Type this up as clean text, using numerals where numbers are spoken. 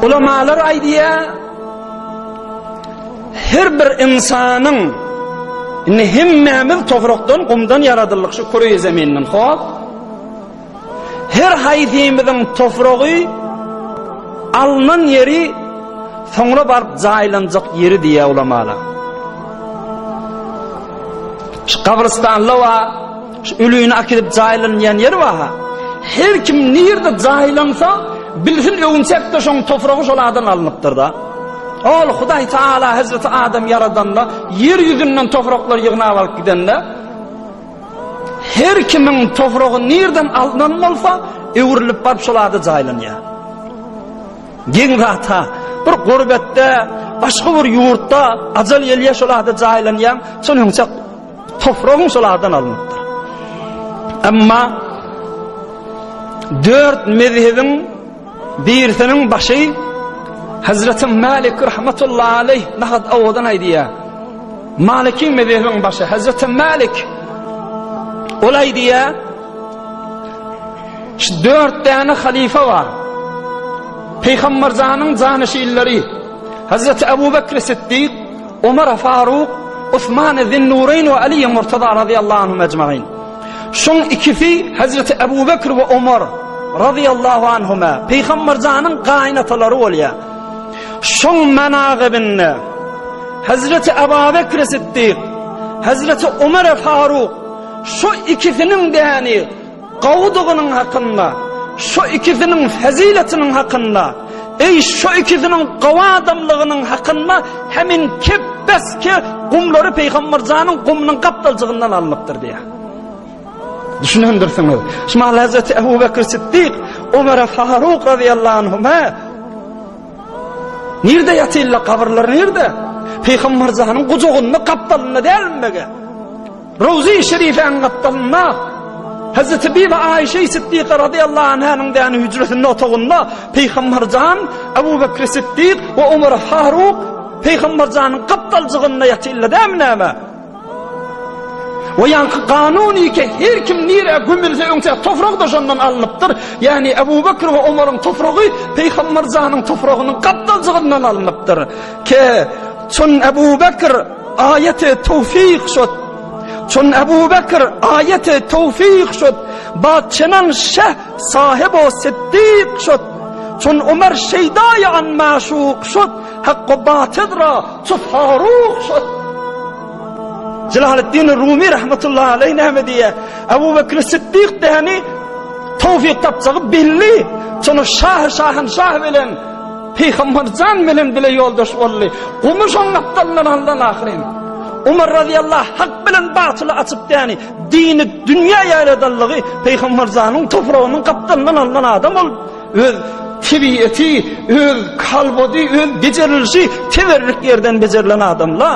Ulamalar aýdýar, her bir ynsanyň indi hemmämiz toprakdan, gumdan ýaradyldyk şu küreýi zeminden, hop. Her haýsymyzyň topragy alnan ýeri soňra baryp jaýlanjak ýeri diýýär ulamalar. Şu gabrystanlar bar, şu ölüni akidip jaýlanýan ýer bar. Her kim nirde jaýlansa, bilsin öwünçekde şoň topragy şol adan alnypdyr da. Ol Hudaý Taala Hazreti Adam ýaradanda ýer ýüzünden topraklar ýygnap alyp gidende Her kimiň topragy nirden alnan bolsa, öwrülip baryp şol ada jaýlanýar. Geň zat-ha, bir gurbetde, başga bir ýurtda ajal gelýär şol ada jaýlanýaň, şonuňça topragyň şol adan alnypdyr. Emma dört mezhebiň birisiniň başy Hazreti Malik rahmetullahi aleyh nahat owadan aýdýar. Maliki mezhebiň başy Hazreti Malik ol aýdýar, şu dört däne halyfa bar. Peygamberjanyň janyşinleri Hazreti Ebu Bekr Siddik, Omar Faruk, Osman Zinnureyn we Ali Murtaza radıyallahu anhum ecmaîn. Şoň ikisi Hazreti Ebu Bekr we Omar radıyallahu anhuma Peygamberjanyň gaýynatalary bolýar. Şoň menagybynda Hazreti Ebu Bekr Siddik, Hazreti Omar Faruk şu ikisiniň däni gowudygynyň hakynda, şu ikisiniň feziletiniň hakynda, eý şu ikisiniň gowy adamlygynyň hakynda hemin kepbeske gumlary Peýgamberjanyň gumunyň gapdaljygyndan alnypdyr diýýär. Düşünendirsiňiz. Şumal Hazreti Ebu Bekr Siddik, Omar Faruk radıyallahu anhuma Nirde ýatyrlar, gabyrlar nirde? Peýgamberjanyň gujagynda, gapdalynda dälmi bege? Rawzy Şerifäniň gapdalynda Hazreti Bibi Aýşe Siddiqa radıyallahu anhanyň däni hüjresinde otagynda Peýgamberjan, Ebu Bekr Siddik we Omar Faruk Peýgamberjanyň gapdaljygynda ýatyrlar dälmi näme? We ýaňky kanuny ki her kim nirä gömülse öňçä toprak da şondan alnypdyr. Ýagny Ebu Bekr we Omaryň topragy Peýgamberjanyň topragynyň gapdaljygyndan alnypdyr. Ke çun Ebu Bekr aýeti towfik şut. Çun Ebu Bekr aýeti towfik şut. Ba çenan şeh sahibo siddik şut. Çun Ömer şeýdaýy an maşuk şut. Hakko batyl ra çu faruk şut. Jelaleddin Rumi rahmetullahi aleyh näme diýýär? Ebu Bekr Siddik däni towfik tapjagy belli. Şonu şah şahyn şah bilen Peygamberjan bilen bile ýoldaş boldy. Gumy şoň gapdalyndan aldan ahyryn. Umar radiyallahu hak bilen batyly açyp däni dini dünýä ýaradanlygy Peygamberjanyň topragynyň gapdalyndan alnan adam ol. Öz tebiaty, öz kalbody, öz becerilişi teberrik ýerden becerilen adamla.